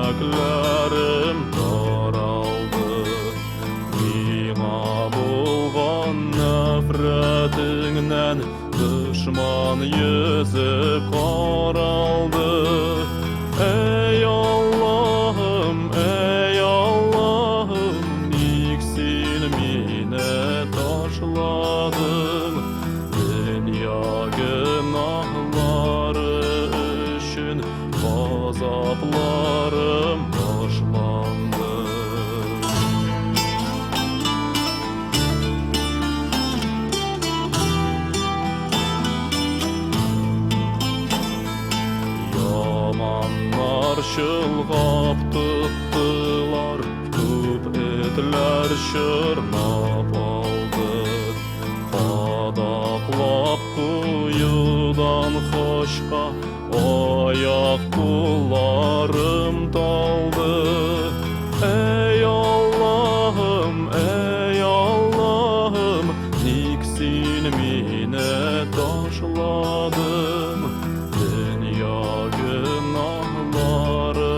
Сөякләрем таралды. Миңа булган нәфрәтеңнән дошман йөзе каралды. Әй Аллаһым, әй Аллаһым, ник син мине ташладың? Дөнья гөнаһлары өчен газапларым башланды. Яманнар чолгап тоттылар, күп этләр чорнап алды. Кадаклап куюдан хачка аяк кулларым талды. Әй Аллаһым, әй Аллаһым, ник син мине ташладың? Дөнья гөнаһлары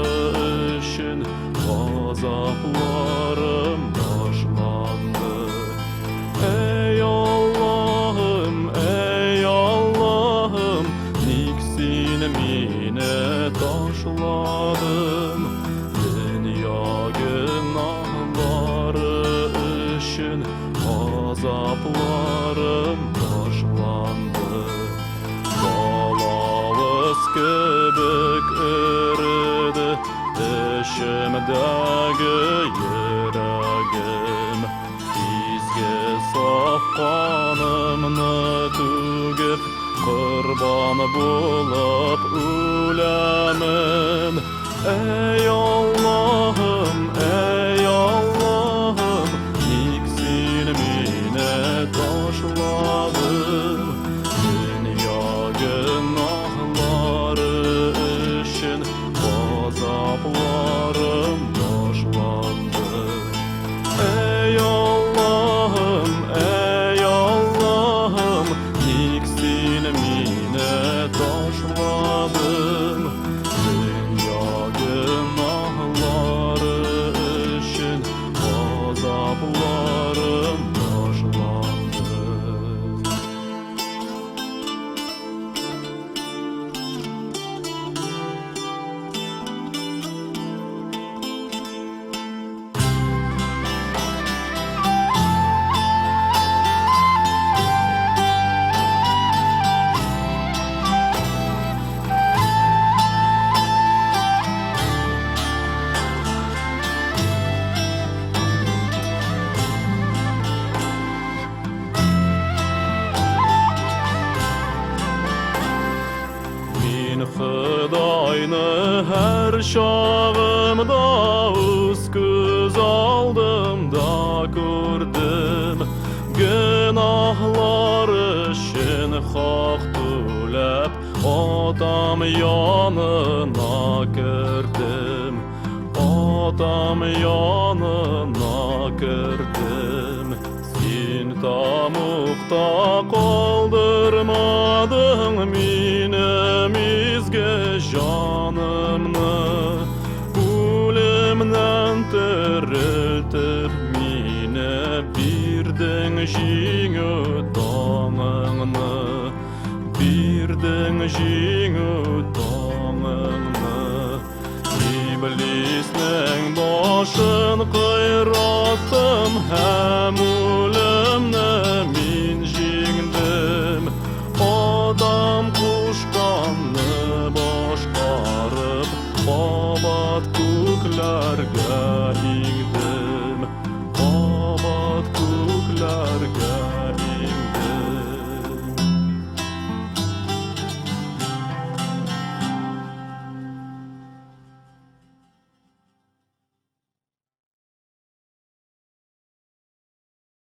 өчен газапларым башланды. Әй Аллаһым, әй Аллаһым, ник син мине ташладың? Дөнья гөнаһлары өчен газапларым башланды. Балавыз кебек эреде эчемдәге йөрәгем. Изге саф канымны түгеп, корбан булып үләмен. Әй Аллаһым, әй Аллаһым, ник син мине ташладың? Дөнья гөнаһлары өчен газапларым башланды. Әй Аллаһым, әй Аллаһым, ник син мине ташладың? Дөнья гөнаһлары өчен газапларым башланды. Мин Ходайны һәр чагымда үз күз алдымда күрдем. Гөнаһлар өчен хак түләп, атам янына кердем. Атам янына кердем. Син тамукта калдырмадың минем изге җанымны. Үлемнән терелтеп мине бирдең җиңү таңыңны. Бирдең җиңү таңыңны. Иблиснең башын кыйраттым һәм үлемне мин җиңдем. Атам кушканны башкарып, кабат күкләргә иңдем.